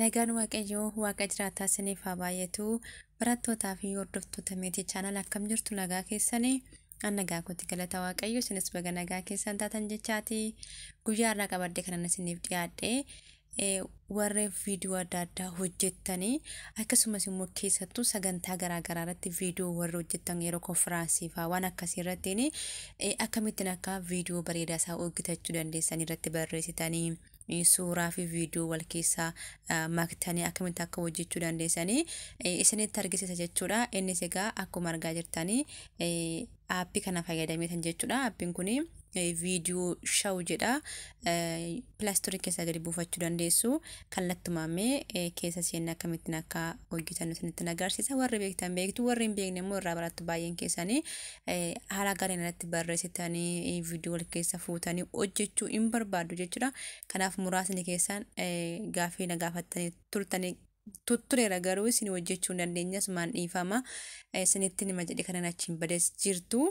Nagaan Waaqayyoo Waaqa jiraataa isiniif haa baay'atu. Barattootaa fi hordoftoota Meetii Channel akkam jirtu nagaa keessanii? An nagaa kooti galata Waaqayyo isinis baga nagaa keessan taatan jechaati. Guyyaa har'aa qabadde kanan isiniif dhiyaadhe warra viidiyoo adda addaa hojjettanii akkasumas immoo keessattuu sagantaa garaa garaa irratti viidiyoo warra hojjettan yeroo konfiraansii fa'aa waan akkasii irrattiin akkamittiin akka viidiyoo bareedaa isaa hojjetachuu dandeessan irratti barreessitanii suuraa fi viidiyoo wal keessaa maktanii akkamitti akka hojjechuu dandeessanii isinitti argisiisa jechuudha. Innis egaa akkuma argaa jirtanii aappii kana fayyadameetan jechuudha. Aappiin kun viidiyoo shaw jedha. Pilaastorii keessaa gadi buufachuu dandeessu. Kallattumaamee keessa seenne akkamittiin akka hojjetan isinitti agarsiisa. Warri beektan beektu, warri hin beekne immoo irraa barattu baay'een keessanii haala gaariin irratti barreessitanii viidiyoo wal keessa fuutanii hojjechuu hin barbaaddu jechuudha. Kanaaf muraasni keessan gaaffii na gaafattanii turtanii tuttureera garuu isin hojjechuu hin dandeenye asumaan dhiifama. Isinitti nima jedhe kanan achiin bades jirtu.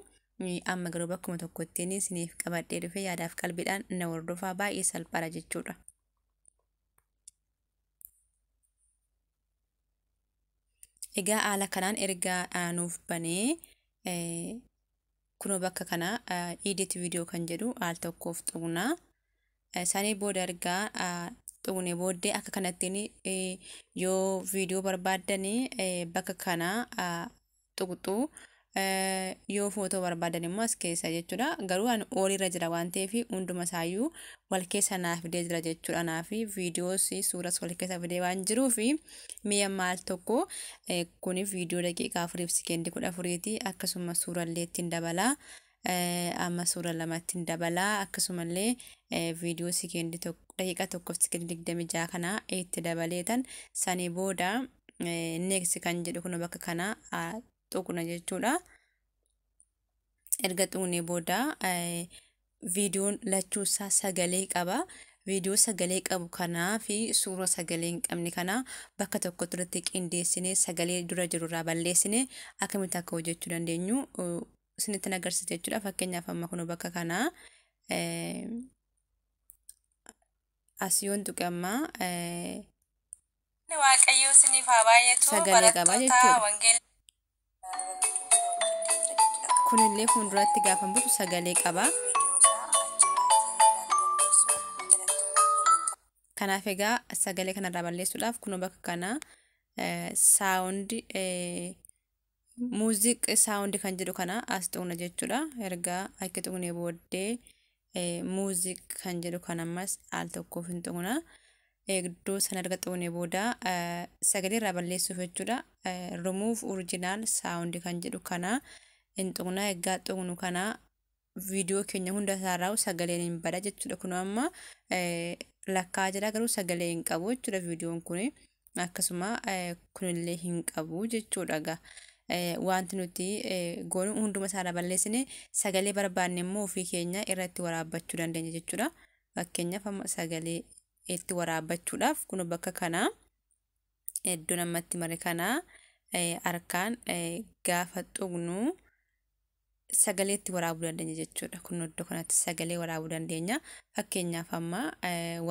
Amma garuu bakkuma tokkottiin isiniif qabadhee dhufe yaadaaf qalbiidhaan na hordofaa baay'ee salphaadha jechuudha. Egaa haala kanaan erga nuuf banee kunoo bakka kana edit video kan jedhu al tokkoof tuqna. Sanii booda erga tuqne booddee akka kanattiin yoo viidiyoo barbaaddanii bakka kana tuqxu. Yoo footoo barbaadan immoo as keessa jechuudha. Garuu ani oolirra jira waan ta'eef hunduma isaayyuu wal keessa naaf fidee jira jechuudha. Naaf viidiyoos suuras wal keessa fidee waan jiruuf mi'a maal tokko kuni viidiyoo daqiiqaa 4 fi sekeendii 14ti. Akkasuma suurallee ittiin dabala. Amma suura 2 ittiin dabala. Akkasumallee viidiyoo sekeendii daqiiqaa 1 fi sekeendii 26 kana itti dabaleetan sanii booda next kan jedhu kun bakka kana tuqna jechuudha. Erga tuqnee booda viidiyoon lachuu isaa sagalee qaba. Viidiyoo sagalee qabu kanaa fi suura sagalee hin qabne kana bakka tokkotti irratti qindeessinee sagalee dura jiru irraa balleessinee akkamitti akka hojjechuu dandeenyu isinitti agarsiisa jechuudha. Fakkeenyaaf amma kun bakka kana as yoon tuqe amma Waaqayyoo isiniif haa baay'atu sagalee qaba barattoota jechuudha. wangeelaa. Kunillee fuulduratti gaafa butu sagalee qaba. Kanaaf egaa sagalee kanarraa balleessuudhaaf kunoo bakka kana saawundi muuziq saawundi kan jedhu kana as tuqna jechuudha. Erga akka tuqnee booddee muuziq kan jedhu kana ammas al tokkoof hin tuqna. Iddoo sana erga tuqnee booda sagalee irraa balleessuuf jechuudha. Remove original sound kan jedhu kana hin tuqna. Egaa tuqnu kana viidiyoo keenya hunda isaarraa sagaleen hin bada jechuudha. Kun amma lakkaa jira garuu sagalee hin qabu jechuudha viidiyoon kun. Akkasuma kunillee hin qabu jechuudha egaa. Wanti nuti goonu hunduma isaarraa balleessine sagalee barbaanne immoo ofii keenya irratti waraabbachuu dandeenya jechuudha. Fakkeenyaaf amma sagalee itti waraabbachuudhaaf kun bakka kana iddoo namatti mare kana harkaan gaafa tuqnu sagalee itti waraabuu dandeenya jechuudha. Kun iddoo kanatti sagalee waraabuu dandeenya. Fakkeenyaaf amma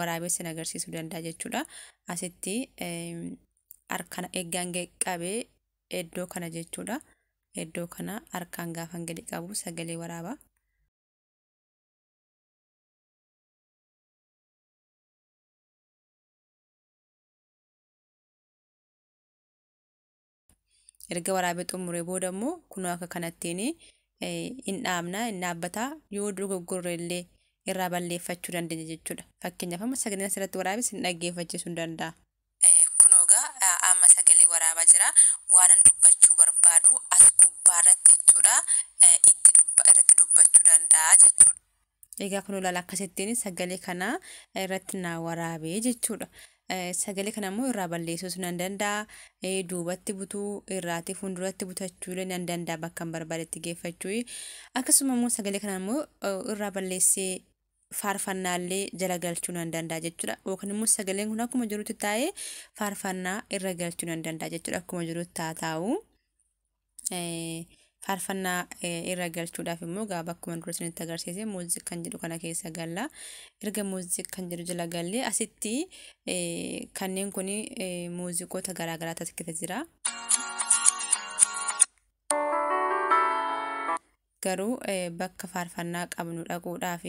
waraabee sin agarsiisuu danda'a jechuudha. Asitti harkaan eeggaan qabee iddoo kana jechuudha. Iddoo kana harkaan gaafan gadi qabu sagalee waraaba. Erga waraabee xumuree booda immoo kunoo akka kanattiin hin dhaabna hin dhaabbata yoo dogoggorre illee irraa balleeffachuu dandeenya jechuudha. Fakkeenyaaf amma sagaleen asirratti waraabes hin dhaggeeffachiisuu hin danda'a. Kunoo egaa amma sagalee waraabaa jira. Waanan dubbachuu barbaadu as gubbaarratti jechuudha. Irratti dubbachuu danda'a jechuudha. Egaa kun ilaala akkasittiin sagalee kana irratti naa waraabee jechuudha. Sagalee kana immoo irraa balleessuus nan danda'a. Duubatti butuu irraatii fuulduratti butachuu illee nan danda'a bakka hin barbaadetti geeffachuu. Akkasuma immoo sagalee kana immoo irraa balleessee faarfannaallee jala galchuu nan danda'a jechuudha. Yookaan immoo sagaleen kun akkuma jirutti taa'ee faarfannaa irra galchuu nan danda'a jechuudha. Akkuma jirutti haa taa'u. Faarfannaa irra galchuudhaaf immoo gaa bakkuma dura isinitti agarsiise music kan jedhu kana keessa galla. Erga music kan jedhu jala gallee asitti kanneen kun muuziqoota garaagaraatu as keessa jira. Garuu bakka faarfannaa qabnu dhaquudhaaf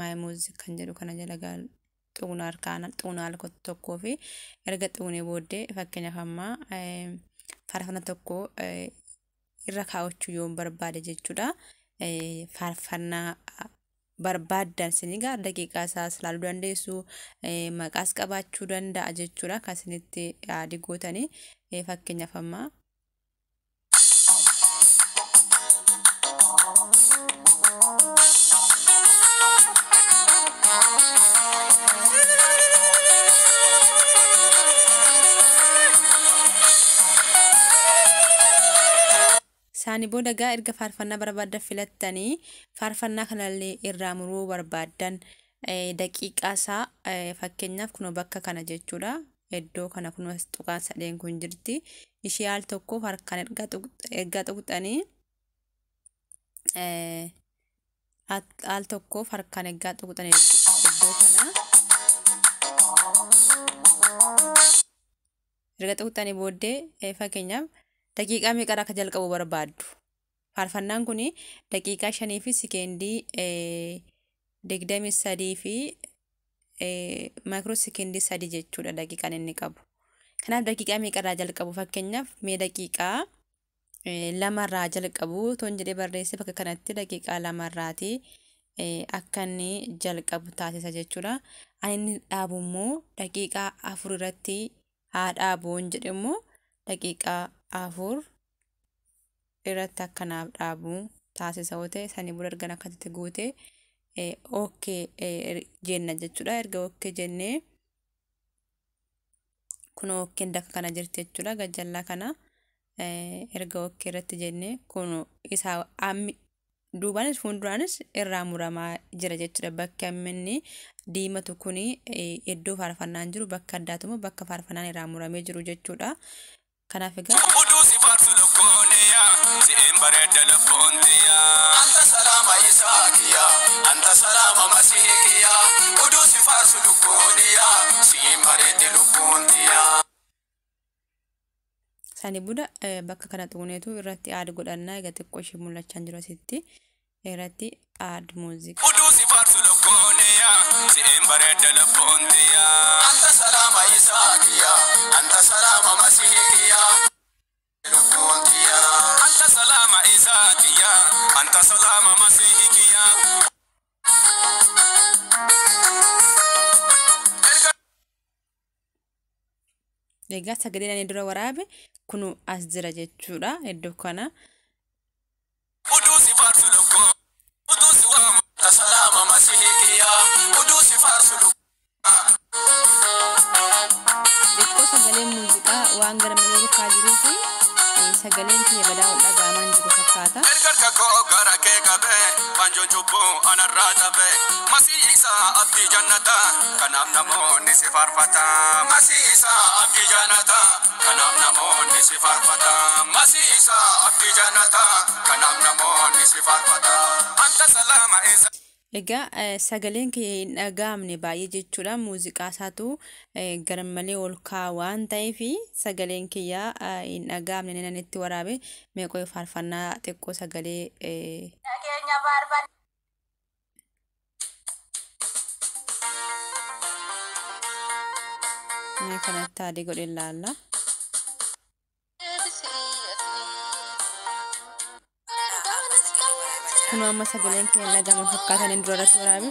my music kan jedhu kana jala xuqna harkaan xuqna al tokkoo fi erga xuqnee booddee fakkeenyaaf amma faarfannaa tokko irra kaawwachuu yoon barbaade jechuudha. Faarfannaa barbaaddan isin egaa daqiiqaa isaas ilaaluu dandeessu, maqaas qabaachuu danda'a jechuudha kan isinitti yaadi gootanii fakkeenyaaf amma Isaanii booda egaa erga faarfannaa barbaaddan filattanii faarfannaa kanallee irraa muruu barbaaddan daqiiqaa isaa fakkeenyaaf kunoo bakka kana jechuudha. Iddoo kana kunoo as tuqaan sadeen kun jirti. Ishee al tokkoof harkaan erga tuqxanii al tokkoof harkaan erga tuqxanii iddoo kana. Erga tuqxanii booddee fakkeenyaaf daqiiqaa meeqarraa akka jalqabu barbaaddu. Faarfannaan kun daqiiqaa 5 fi sekeendii 23 fi maayikiroo sekeendii 3 jechuudha daqiiqaan inni qabu. Kanaaf daqiiqaa meeqarraa jalqabu fakkeenyaaf mee daqiiqaa 2rraa jalqabu toon jedhee barreesse bakka kanatti daqiiqaa 2rraati akka inni jalqabu taasisa jechuudha. Ani inni dhaabu immoo daqiiqaa 4 irratti haa dhaabuun jedhe immoo daqiiqaa 4 irratti akkanaaf dhaabu taasisa yoo ta'e sanii booda erga akkasitti guute okay jenna jechuudha. Erga okay jennee kun okeen dakka kana jirti jechuudha. Gajjallaa kana erga okay irratti jennee kun isaa duubaanis fuulduraanis irraa muramaa jira jechuudha. Bakki amma diimatu kun iddoo faarfannaan jiru bakka addaatu immoo bakka faarfannaan irraa muramee jiru jechuudha. Kanaaf egaa Oduu si faarsu lukkooniyaa, si'een bareedda lukkoontiyaa. Anta salaama Isaakiyaa, anta salaama Masiikiyaa. Oduu si faarsu lukkooniyaa, si'een bareedde lukkoontiyaa. Sanii booda bakka kana xuqneetu irratti add godhannaa. Egaa xiqqoo ishee mul'achaa jiru asitti irratti add music. Oduu si faarsu lukkooniyaa, si'een bareedda lukkoontiyaa. Anta salaama Isaakiyaa, anta salaama Masiikiyaa. Lukkoontiyaa. Anta salaama Isaakiyaa, anta salaama Masiikiyaa. Egaa sagaleen ani dura waraabe kun as jira jechuudha iddoo kana. Oduu si faarsu lukkoo, oduu si waamu. Anta salaama Masiikiyaa, oduu si faarsu lukkoo. Xiqqoo sagaleen muuziqaa waan gara malee rukaa jiruu fi sagaleen kiyya badaa ol dhaga'amaa jiru fakkaata. Erga harka koo gara kee qabee, waanjoon cubbuu anarraa cabee, Masiisaa abdii jannataa, kanaaf namoonni si faarfata. Masiisaa abdii jannataa, kanaaf namoonni si faarfata. Masiisaa abdii jannataa, kanaaf namoonni si faarfata. Anta salaama isa. Egaa sagaleen kiyya hin dhaga'amne baay'ee jechuudha. Muuziqaa isaatu gara malee ol kaa'aa waan ta'eef sagaleen kiyya hin dhaga'amne nan itti waraabe meeqoo faarfannaa xiqqoo sagalee Nageenya faarfannaa. Mee kanatti adii godhee ilaalla. Kun amma sagaleen kiyya hin dhaga'ama fakkaatan inni dura irratti waraabe.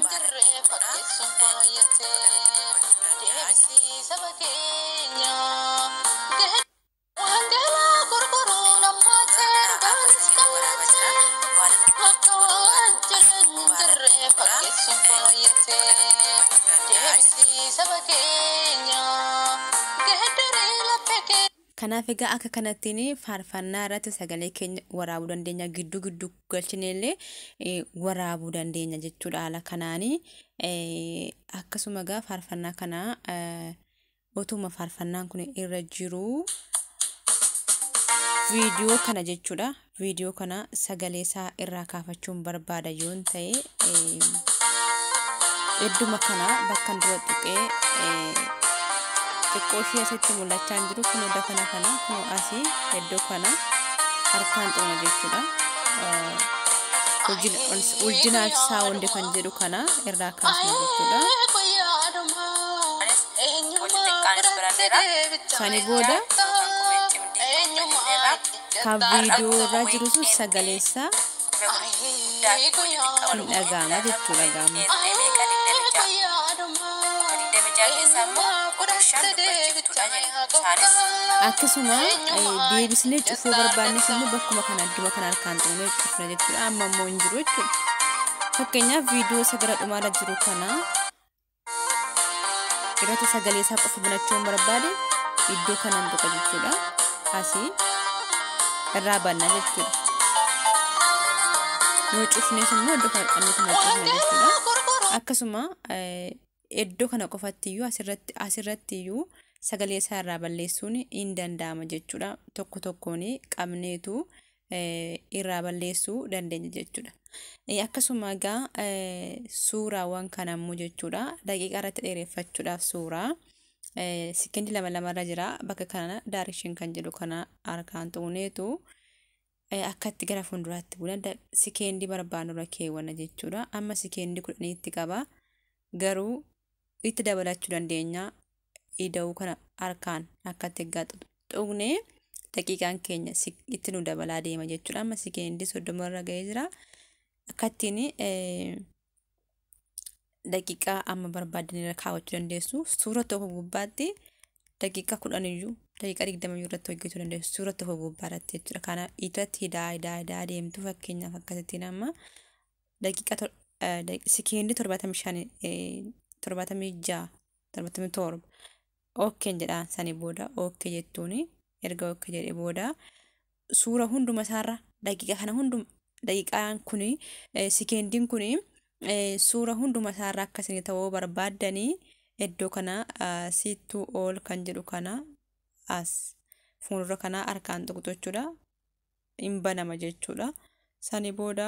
Kanaaf egaa akka kanattiin faarfannaa irratti sagalee keenya waraabuu dandeenya. Gidduu gidduu galchinee illee waraabuu dandeenya jechuudha haala kanaanii. Akkasuma egaa faarfannaa kana otuma faarfannaan kun irra jiru Viidiyoo kana jechuudha. Viidiyoo kana sagalee isaa irraa kaafachuun barbaada yoon ta'e idduma kana bakka dura tuqee xiqqoo ishee asitti mul'achaa hin jiru kun iddoo kana kana kun asii iddoo kana harkaan tuqna jechuudha. Original sound kan jedhu kana irraa kaasna jechuudha. Sani booda kan viidiyoo irra jiru sun sagalee isaa hin dhaga'ama jechuudha gaama. Akkasuma deebisnee cufuu barbaannes immoo bakkuma kana adduma kana harkaan tuqnee cufna jechuudha. Amma immoo hin jiru jechuudha. Fakkeenyaaf viidiyoo isa gara dhumaarra jiru kana irratti sagalee isaa qofa banachuun barbaade iddoo kanaan tuqa jechuudha. Asii irraa banna jechuudha. Yoo cufnes immoo iddoo kana qabneetuma cufna jechuudha. Akkasuma iddoo kana qofatti iyyuu asirratti iyyuu sagalee isaa irraa balleessuun hin danda'ama jechuudha. Tokko tokkoon qabneetu irraa balleessuu dandeenya jechuudha. Akkasuma egaa suuraawwan kana immoo jechuudha daqiiqaa irratti dheereffachuudhaaf suuraa sekendii 2 2 irra jira. Bakka kana direction kan jedhu kana harkaan tuqneetu akkatti gara fuulduraatti buna sekendii barbaannu irra keewwanna jechuudha. Amma sekendii 10tti qaba. Garuu itti dabalachuu dandeenya. Ida'uu kana harkaan akkatti egaa tuqnee daqiiqaan keenya itti nu dabalaa deema jechuudha. Amma sekendii 30 irra ga'ee jira. Akkattiin daqiiqaa amma barbaaddan irra kaawwachuu dandeessu. Suura tokko gubbaatti daqiiqaa 10 iyyuu daqiiqaa 20 iyyuu irratti hojjechuu dandeessu. Suura tokko gubbaa irratti jechuudha. Kana irratti hidaa hidaa hidaa deemtu fakkeenyaaf akkasittiin amma daqiiqaa sekendii 75 76 77 okkeen jedhaan sanii booda okkee jettuuni erga okkee jedhee booda suura hunduma isaarra daqiiqaa kana hunduma daqiiqaan kuni sekendiin kuni suura hunduma isaarra akkasii ta'uu barbaaddanii iddoo kana siittuu ol kan jedhu kana as fuuldura kana harkaan tuqxu jechuudha. Hin banama jechuudha. Sanii booda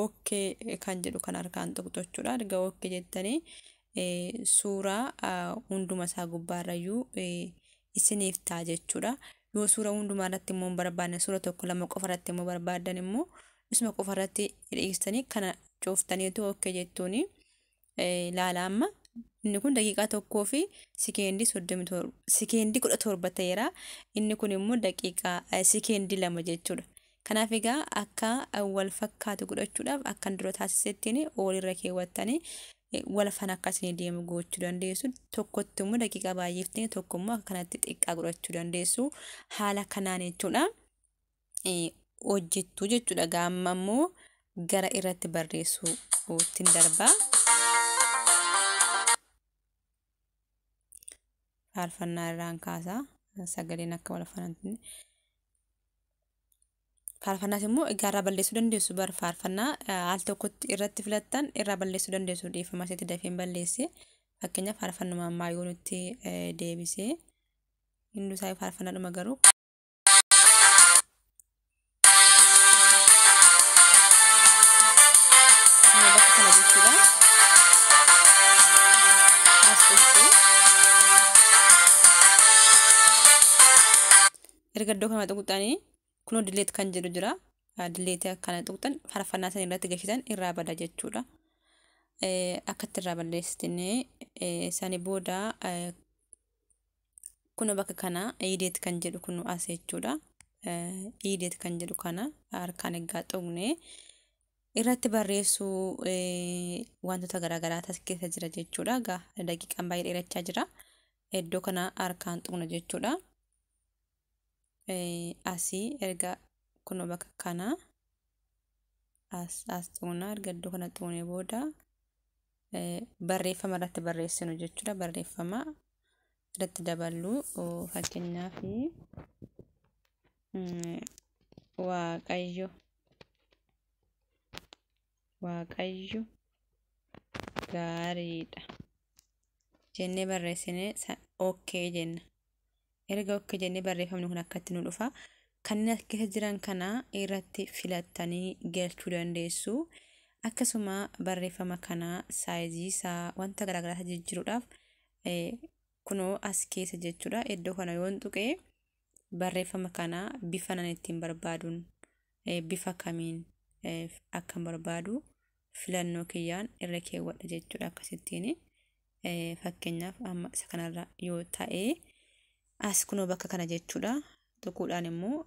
okkee kan jedhu kana harkaan tuqxu jechuudha. Erga okkee jettanii suuraa hunduma isaa gubbaarrayyuu isiniif ta'a jechuudha. Yoo suura hundumaa irratti immoo hin barbaanne suura 1 2 qofa irratti immoo barbaaddan immoo isuma qofa irratti dhiistanii kana cuuftaniitu okkee jettuuni ilaala. Amma inni kun daqiiqaa 1 fi sekendii 37 sekendii 17 ta'eera. Inni kun immoo daqiiqaa sekendii 2 jechuudha. Kanaaf egaa akka wal fakkaatu godhachuudhaaf akkan dura taasisettiin olirra keewwattanii wal faana akkasii deemu gochuu dandeessu. Tokkotti immoo daqiiqaa baay'eeftanii tokko immoo akka kanatti xiqqaa godhachuu dandeessu. Haala kanaan jechuudha hojjettu jechuudha. Gaamma immoo gara irratti barreessuutti darba. Faarfannaa irraan kaasaa sagaleen akka wal faana. Faarfannaas immoo egaa irraa balleessuu dandeessu. Bara faarfannaa al tokkotti irratti filattan irraa balleessuu dandeessu. Dhiifama asitti dafeen balleesse. Fakkeenyaaf faarfannuma ammaa yoo nutti deebisee hindu isaa faarfannaadhuma garuu. Bakka kana jechuudha. As dhuftu. Erga iddoo kana tuqxanii kunoo delete kan jedhu jira. Delete akkana tuqxan faarfannaa sana irratti gashitan irraa bada jechuudha. Akkatti irraa balleessitanii sani booda kunoo bakka kana edit kan jedhu kunoo as jechuudha. Edit kan jedhu kana harkaan egaa tuqnee irratti barreessuu wantoota garaagaraa as keessa jira jechuudha. Egaa daqiiqaan baay'ee dheerachaa jira. Iddoo kana harkaan tuqna jechuudha. Asii erga kunoo bakka kana as tuqna. Erga iddoo kana tuqnee booda barreeffama irratti barreessinu jechuudha. Barreeffama irratti daballu fakkeenyaaf Waaqayyo gaariidha jennee barreessinee okkee jenna. Erga okkee jennee barreeffamni kun akkatti nu dhufa. Kanneen as keessa jiran kana irratti filattanii galchuu dandeessu. Akkasuma barreeffama kana saayizii isaa wanta garaagaraa jijjiiruudhaaf kunoo as keessa jechuudha. Iddoo kana yoon tuqee barreeffama kana bifa nan ittiin barbaaduun bifa kamiin akkan barbaadu filannoo kiyyaan irra keewwadha jechuudha akkasittiin. Fakkeenyaaf amma isa kanarra yoo ta'e as kunoo bakka kana jechuudha. Tuquudhaan immoo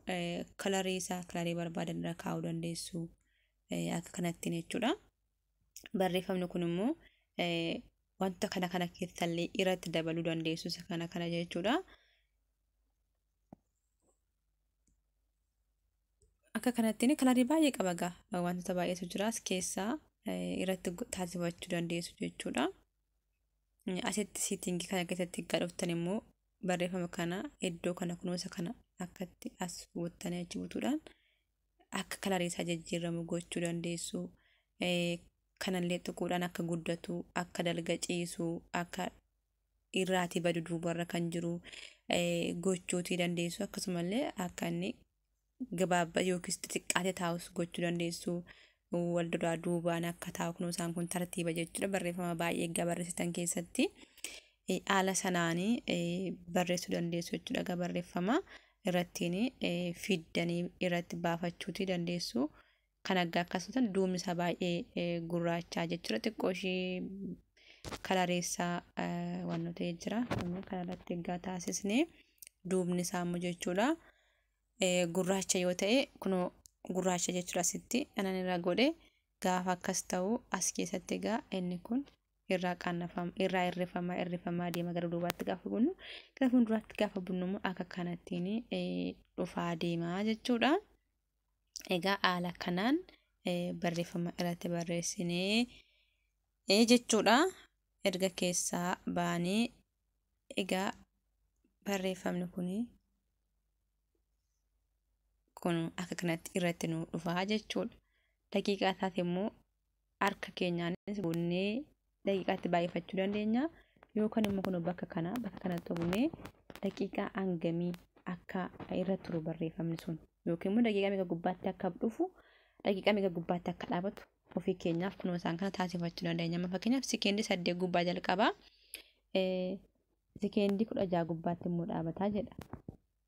kalarii isaa kalarii barbaadan irra kaa'uu dandeessu akka kanattiin jechuudha. Barreeffamni kun immoo wanta kana kana keessallee irratti dabaluu dandeessu isa kana kana jechuudha. Akka kanattiin kalarii baay'ee qaba gaa wantoota baay'eetu jira as keessaa irratti taasifachuu dandeessu jechuudha. Asitti siitingii kana keessatti egaa dhuftan immoo barreeffama kana iddoo kana kunuunsa kana akkatti as buuttanii achi butuudhaan akka kalarii isaa jijjiiramu gochuu dandeessu. Kanallee tuquudhaan akka guddatu, akka dalga ciisu, akka irraatii badu duubarra kan jiru gochuutii dandeessu. Akkasumallee akka inni gabaabaa yookiis xixiqqaatee taa'us gochuu dandeessu. Wal duraa duubaan akka taa'u kunuunsaan kun tartiiba jechuudha. Barreeffama baay'ee egaa barreessitan keessatti haala sanaanii barreessuu dandeessu jechuudha. Egaa barreeffama irrattiin fiddanii irratti baafachuutii dandeessu. Kan aggaa akkasumas duubni isaa baay'ee gurraachaa jechuudha. Xiqqoo ishee kalareessaa waan ta'ee jira. Kanarratti egaa taasisnee duubni isaa immoo jechuudha. Gurraacha yoo ta'e kunoo gurraacha jechuudha asitti anan irra godhe gaafa akkas ta'u as keessatti egaa inni kun irraa qannafama irraa irrifamaa irrifamaa deema gara duubaatti gaafa bunnu gara fuulduraatti gaafa bunnu immoo akka kanattiin dhufaa deema jechuudha. Egaa haala kanaan barreeffama irratti barreessinee jechuudha. Erga keessaa baanee egaa barreeffamni kun akka kanatti irratti nu dhufaa jechuudha. Daqiiqaa isaati immoo harka keenyaanis bunnee daqiiqaatti baay'ifachuu dandeenya. Yookaan immoo kun bakka kanatti bunnee daqiiqaa hangamii akka irra turu barreeffamni sun yookiin immoo daqiiqaa meeqa gubbaatti akka dhufu daqiiqaa meeqa gubbaatti akka dhaabatu ofii keenyaaf kunoo isaan kana taasifachuu dandeenya. Amma fakkeenyaaf sekeendii 8 gubbaa jalqabaa sekeendii 16 gubbaatti immoo dhaabataa jedha.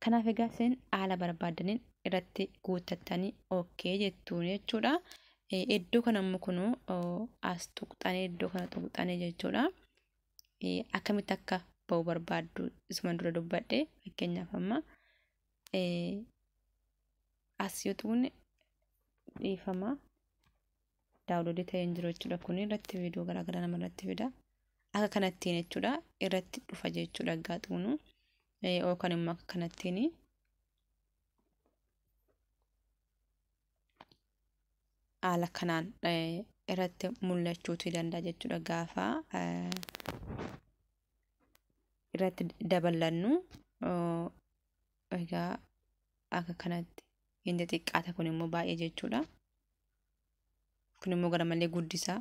Kanaaf egaa isin haala barbaadaniin irratti guuttattanii okkee jettuun jechuudha. Iddoo kana immoo kunoo as tuqxanii iddoo kana tuqxanii jechuudha. Akkamitti akka ba'u barbaaddu isuma dura dubbadhe fakkeenyaaf amma as yoo tuqne dhiifama daawunloodii ta'ee hin jiru jechuudha. Kun irratti viidiyoo garaagaraa namarratti fida. Akka kanattiin jechuudha irratti dhufa jechuudha egaa tuqnu. Yookaan immoo akka kanattiin haala kanaan irratti mul'achuutu danda'a jechuudha gaafa irratti dabalannu. Egaa akka kanatti inni xiqqaata kun immoo baay'ee jechuudha. Kun immoo gara malee guddisaa.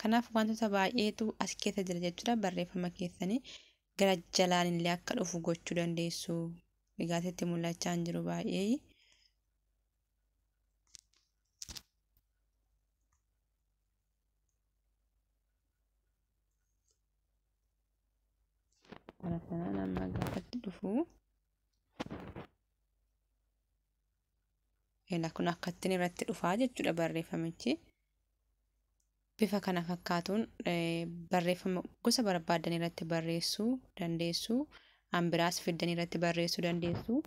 Kanaaf wantoota baay'eetu as keessa jira jechuudha. Barreeffama keessanii gara jalaan illee akka dhufu gochuu dandeessu. Egaa asitti mul'achaa hin jiru baay'ee. Kana sanaan amma gaafatti dhufu. Eela kun akkattiin irratti dhufaa jechuudha barreeffamichi. Bifa kana fakkaatuun barreeffama gosa barbaadan irratti barreessuu dandeessu. Hambiraas fiddanii irratti barreessuu dandeessu.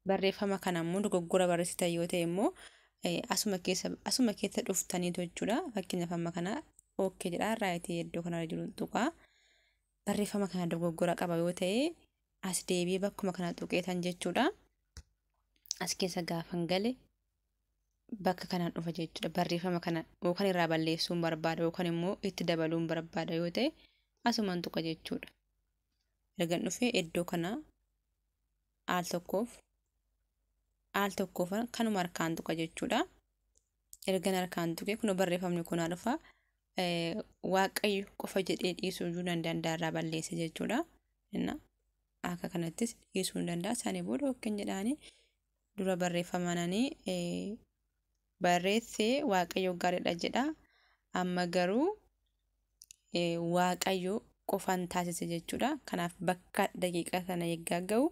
Barreeffama kana immoo dogoggora barreessitan yoo ta'e immoo asuma keessa dhuftaniitu jechuudha. Fakkeenyaaf amma kana okkee jedha raayitii iddoo kanarra jiru tuqaa. Barreeffama kana dogoggora qaba yoo ta'e as deebi'ee bakkuma kana tuqeetan jechuudha. As keessa gaafan gale bakka kanaan dhufa jechuudha. Barreeffama kana yookaan irraa balleessuun barbaada yookaan immoo itti dabaluun barbaada yoo ta'e asumaan tuqa jechuudha. Ergan dhufee iddoo kana al tokkoof kanuma harkaan tuqa jechuudha. Ergan harkaan tuqee kun barreeffamni kun haa dhufa. Waaqayyo qofa jedhee dhiisuu iyyuu nan danda'a irraa balleesse jechuudha. Akka kanattis dhiisuu ni danda'a. Sanii booda okay jedhaanii dura barreeffamananii barreessee Waaqayyo gaariidha jedha. Amma garuu Waaqayyo qofaan taasise jechuudha. Kanaaf bakka daqiiqaa sana eeggaa ga'u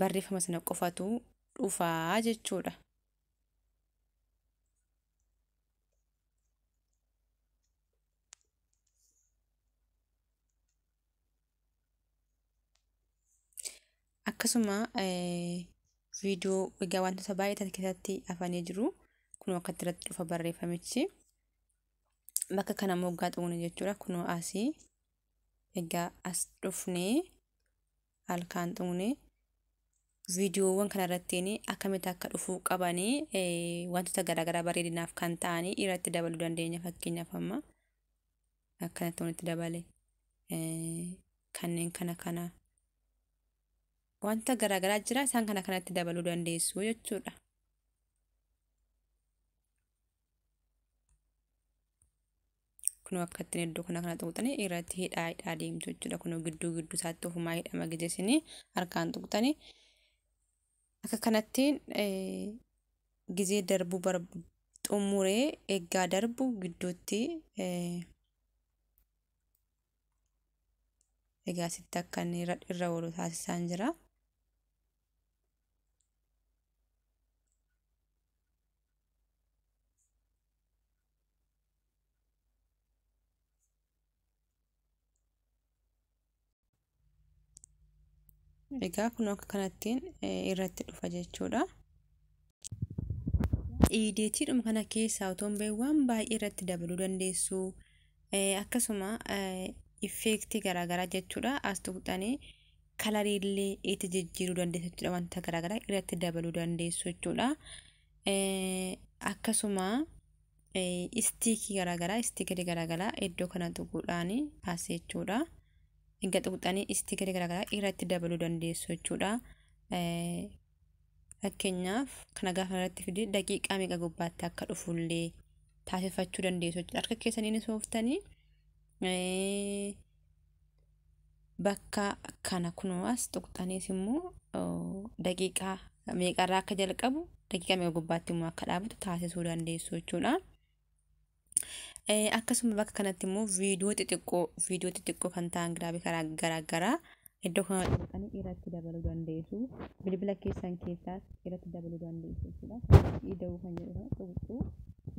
barreeffama sana qofatu dhufaa jechuudha. Akkasuma viidiyoo egaa wantoota baay'ee keessatti hafanii jiru. Kunoo akkatti irratti dhufa barreeffamichi. Bakka kana moggaa xuqne jechuudha. Kunoo asii egaa as dhufnee halkaan xuqne viidiyoowwan kanarrattiin akkamitti akka dhufuu qabanii wantoota garaagaraa bareedinaaf kan ta'anii irratti dabaluu dandeenya. Fakkeenyaaf amma akkanatti walitti dabale kanneen kana kana wanta garaagaraa jira isaan kana kanatti dabaluu dandeessu jechuudha. Kunoo akkattiin iddoo kana kana tuqxanii irratti hidhaa hidhaa deemtu jechuudha. Kunoo gidduu gidduu isaatti ofumaa hidhama gizeessinii harkaan tuqxanii akka kanattiin gizee darbuu xumuree eeggaa darbu gidduutti egaa asitti akka inni irra oolu taasisaan jira. Egaa kun akka kanattiin irratti dhufa jechuudha. Iideetiidhuma kana keessaa otoo hin bahin waan baay'ee irratti dabaluu dandeessu. Akkasuma effeektii garaagaraa jechuudha. As tuqxanii kalariillee itti jijjiiruu dandeessu jechuudha. Wanta garaagaraa irratti dabaluu dandeessu jechuudha. Akkasuma istiikii garaagaraa istiikerii garaagaraa iddoo kana tuquudhaan as jechuudha. Egaa tuqxanii istiikerii garaagaraa irratti dabaluu dandeessu jechuudha. Fakkeenyaaf kana gaafa irratti fidee daqiiqaa meeqa gubbaatti akka dhufullee taasifachuu dandeessu jechuudha. Harka keessaniin sooftanii bakka kana kunoo as tuqxaniis immoo daqiiqaa meeqarraa akka jalqabu daqiiqaa meeqa gubbaatti immoo akka dhaabatu taasisuu dandeessu jechuudha. Akkasuma bakka kanatti immoo viidiyoo xixiqqoo kan ta'an giraabii karaa garaagaraa iddoo kana tuqxanii irratti dabaluu dandeessu. Bilbila keessan keessaas irratti dabaluu dandeessu jechuudha. Ida'uu kan jedhu kana tuqxu.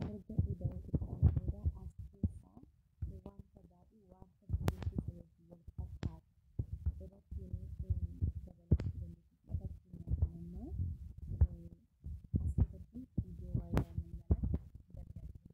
Erga ida'uu tuqxanii booda as keessaa wanta baay'ee wanta viidiyoo keessa wal fakkaatu irratti dabalachuu dandeessu. Fakkeenyaaf immoo as keessatti viidiyoo waa'ee daa'imman dabalachuu.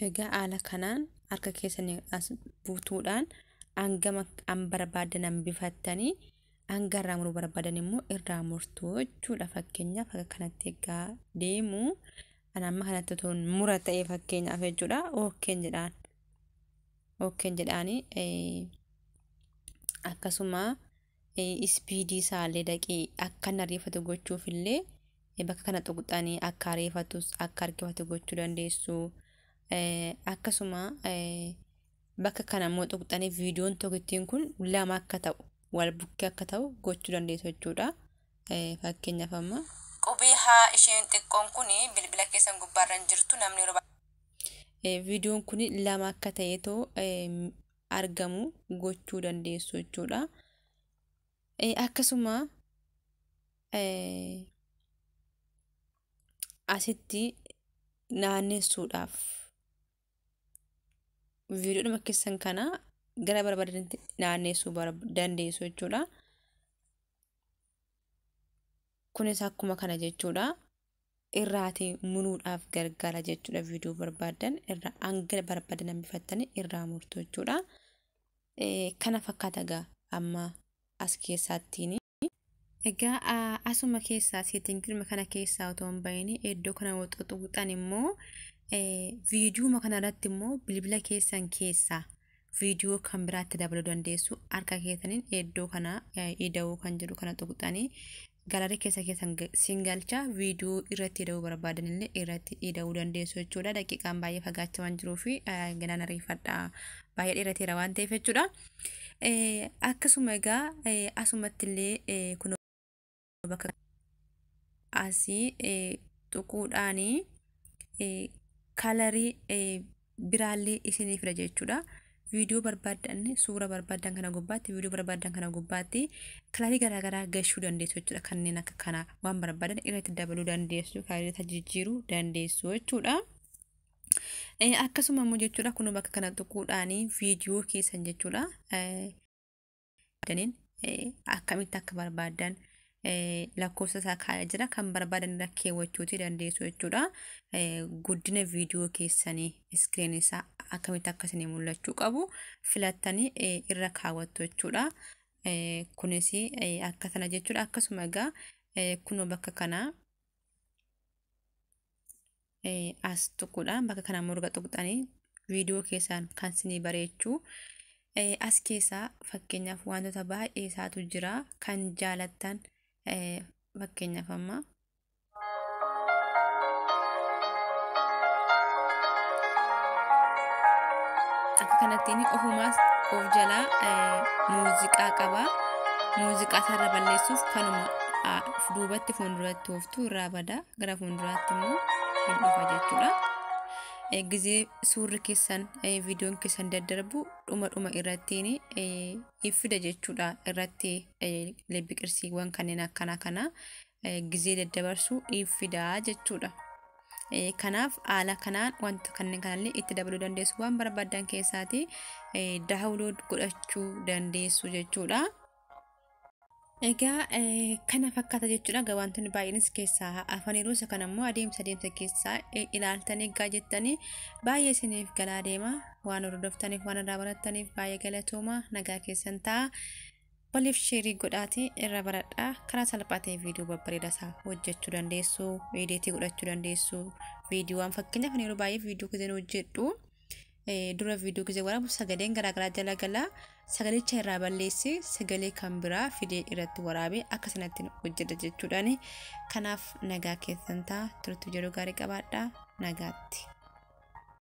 Egaa haala kanaan harka keessanii as buutuudhaan hangama an barbaadan hambifattanii hanga irraa muruu barbaadan immoo irraa murtuu jechuudha. Fakkeenyaaf akka kanatti egaa deemu an amma kanatti otoo mura ta'e fakkeenyaaf jechuudha. Okay jedhaan. Okay jedhaanii Akkasuma speedii isaallee dhaqee akka inni ariifatu gochuuf illee bakka kana tuqxanii akka ariifatus akka harkifatu gochuu dandeessu. Akkasuma bakka kana immoo tuqxanii viidiyoon tokkittiin kun lama akka ta'u wal bukkee akka ta'u gochuu dandeessu jechuudha. Fakkeenyaaf amma Qubee haa isheen xiqqoon kun bilbila keessan gubbaarra hin jirtu, namni yeroo viidiyoon kun lama akka ta'eetoo argamu gochuu dandeessu jechuudha. Akkasuma asitti naannessuudhaaf viidiyoodhuma keessan kana gara barbaadanitti naannessuu dandeessu jechuudha. Kunis akkuma kana jechuudha. Irraatii muruudhaaf gargaara jechuudha. Viidiyoo barbaadan irraa hanga barbaadan hambifattanii irraa murtu jechuudha. Kana fakkaata egaa amma as keessaattiin. Egaa asuma keessaa settingii kana keessaa otoo hin bahin iddoo kana tuqxan immoo viidiyoo kana irratti immoo bilbila keessan keessaa viidiyoo kan biraatti dabaluu dandeessu. Harka keessaniin iddoo kana ida'uu kan jedhu kana tuqxanii gallery keessa keessan siin galcha, viidiyoo irratti ida'uu barbaadan illee irratti ida'uu dandeessu jechuudha. Daqiiqaan baay'ee fagaachaa waan jiruu fi ganaan ariifadha, baay'ee dheerateera waan ta'eef jechuudha. Akkasuma egaa asumatti illee kun bakka asii tuquudhaanii colorii biraallee isinii fida jechuudha. Viidiyoo barbaadan, suura barbaadan kana gubbaatti, viidiyoo barbaadan kana gubbaatti colorii garaagaraa gashuu dandeessu jechuudha. Kanneen akka kanaa waan barbaadan irratti dabaluu dandeessu, colorii jijjiiruu dandeessu jechuudha. Akkasuma immoo jechuudha, kun bakka kana tuquudhaanii viidiyoo keessan jechuudha. Akkamitti akka barbaadan lakkoofsa isaa kaa'ee jira, kan barbaadan irra keewwachuuti dandeessu jechuudha. Guddina viidiyoo keessanii, screen isaa akkamitti akka isinii mul'achuu qabu filattanii irra kaawwattu jechuudha. Kunis akka sana jechuudha. Akkasuma egaa kunoo bakka kanaa as tuquudhaan bakka kana morga tuqxanii viidiyoo keessaan kan isinii bareechuu as keessaa fakkeenyaaf wantoota baay'ee isaatu jira kan jaalattan, fakkeenyaaf amma akka kanattiin ofumaas of jalaa muuziqaa qaba. Muuziqaa isaarra balleessuuf kanuma duubatti fuulduratti ooftu irraa bada, gara fuulduraatti immoo hin dhufa jechuudha. Gizee suurri keessan, viidiyoon keessan daddarbu dhuma dhuma irrattiin fida jechuudha. Irratti lebbiqirsiiwwan kanneen akkanaa kana gizee daddabarsu fida jechuudha. Kanaaf haala kanaan wanta kanneen kanallee itti dabaluu dandeessu, waan barbaadan keessaati download godhachuu dandeessu jechuudha. Egaa kana fakkaata jechuudha. Egaa wantoonni baay'eenis keessaa hafaniiru. Isa kana immoo adeemsa adeemsa keessaa ilaaltanii egaa jettanii baay'ee isiniif galaa deema. Waan hordoftaniif, waan irraa barattaniif baay'ee galatooma. Nagaa keessan ta'a. Waliif share godhaati irra baradhaa. Karaa salphaa ta'e viidiyoo babbareedaa isaa hojjechuu dandeessu. Editii godhachuu dandeessu. Viidiyoowwan fakkeenyaaf yeroo baay'ee viidiyoo giseen hojjedhu, dura viidiyoo gisee waraabu sagaleen garaagaraa jala galaa, sagalicha irraa balleessee sagalee kan biraa fidee irratti waraabee akka sanatti hojjedha jechuudhaani. Kanaaf nagaa keessan ta'a, turtuu jedhu gaarii qabaadhaa, nagaatti.